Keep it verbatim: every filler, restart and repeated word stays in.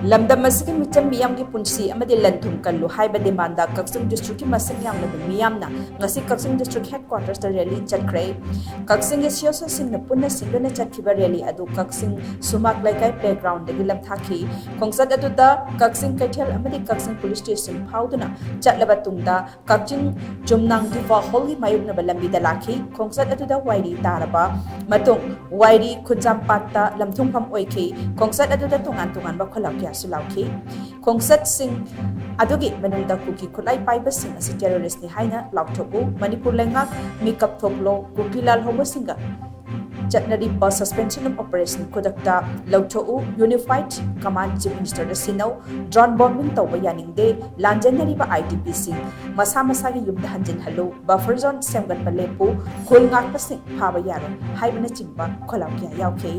ꯂꯝꯗꯝ ꯑꯁꯤꯒꯤ ꯃꯤꯆꯝ ꯃꯤꯌꯥꯝꯒꯤ ꯄꯨꯟꯁꯤ ꯑꯃꯗꯤ ꯂꯟ ꯊꯨꯝ ꯀꯜꯂꯨ ꯍꯥꯏꯕ demand ꯗ ꯀꯛꯆꯤꯡ district ꯀꯤ ꯃꯁꯤꯡ ꯌꯥꯝꯂꯕ ꯃꯤꯌꯥꯝꯅ ꯉꯁꯤ ꯀꯛꯆꯤꯡ district headquarters ꯇ rally ꯆꯠꯈ꯭ꯔꯦ꯫ ꯀꯛꯆꯤꯡꯒꯤ C S O ꯁꯤꯡꯅ ꯄꯨꯟꯅ ꯁꯤꯟꯗꯨꯅ ꯆꯠꯈꯤꯕ rally ꯑꯗꯨ ꯀꯛꯆꯤꯡ ꯁꯨꯃꯥꯛ ꯂꯩꯀꯥꯏ playground ꯗꯒꯤ ꯂꯝꯊꯥꯈꯤ꯫ ꯈꯣꯡꯆꯠ ꯑꯗꯨꯗ ꯀꯛꯆꯤꯡ ꯀꯩꯊꯦꯜ ꯑꯃꯗꯤ ꯀꯛꯆꯤꯡ police station ꯐꯥꯎꯗꯨꯅ ꯆꯠꯂꯕ ꯇꯨꯡꯗ ꯀꯛꯆꯤꯡ ꯆꯨꯝꯅꯥꯡ ꯗꯤꯐꯥ ꯍꯣꯜꯒꯤ ꯃꯥꯌꯣꯛꯅꯕ ꯂꯝꯕꯤꯗ ꯂꯥꯛꯈꯤ꯫ ꯈꯣꯡꯆꯠ ꯑꯗꯨꯗ ꯋꯥꯏꯔꯤ ꯇꯥꯔꯕ ꯃꯇꯨꯡ ꯋꯥꯏꯔꯤ ꯈꯨꯟꯖꯥꯝꯄꯥꯠꯇ ꯂꯝꯊꯨꯡꯐꯝ ꯑꯣꯏꯈꯤ꯫ ꯈꯣꯡꯆꯠ ꯑꯗꯨꯗ ꯇꯣꯉꯥꯟ ꯇꯣꯉꯥꯟꯕ ꯈꯣꯜꯂꯥꯎ ꯀꯌꯥꯁꯨ ꯂꯥꯎꯈꯤ꯫ ꯈꯣꯡꯆꯠꯁꯤꯡ ꯑꯗꯨꯒꯤ ꯃꯅꯨꯡꯗ ꯀꯨꯀꯤ ꯈꯨꯠꯂꯥꯏ ꯄꯥꯏꯕꯁꯤꯡ ꯑꯁꯤ terrorist ꯅꯤ ꯍꯥꯏꯅ ꯂꯥꯎꯊꯣꯛꯎ, ꯃꯅꯤꯄꯨꯔ ꯂꯩꯉꯥꯛ ꯃꯤꯀꯞ ꯊꯣꯛꯂꯣ, ꯀꯨꯀꯤ ꯂꯥꯜꯍꯧꯕꯁꯤꯡꯒ ꯆꯠꯅꯔꯤꯕ suspension of operation ꯈꯨꯗꯛꯇ ꯂꯧꯊꯣꯛꯎ, unified command chief minister ꯗ ꯁꯤꯟꯅꯧ, drone bombing ꯇꯧꯕ ꯌꯥꯅꯤꯡꯗꯦ, ꯂꯥꯟꯖꯦꯟꯅꯔꯤꯕ I D P ꯁꯤꯡ ꯃꯁꯥ ꯃꯁꯥꯒꯤ ꯌꯨꯝꯗ ꯍꯟꯖꯤꯟꯍꯜꯂꯨ, buffer zone ꯁꯦꯝꯒꯠꯄ ꯂꯦꯞꯄꯨ, ꯈꯨꯜ ꯉꯥꯛꯄꯁꯤꯡ ꯐꯥꯕ ꯌꯥꯔꯣꯏ ꯍꯥꯏꯕꯅꯆꯤꯡꯕ ꯈꯣꯜꯂꯥꯎ ꯀꯌꯥ ꯌꯥꯎꯈꯤ꯫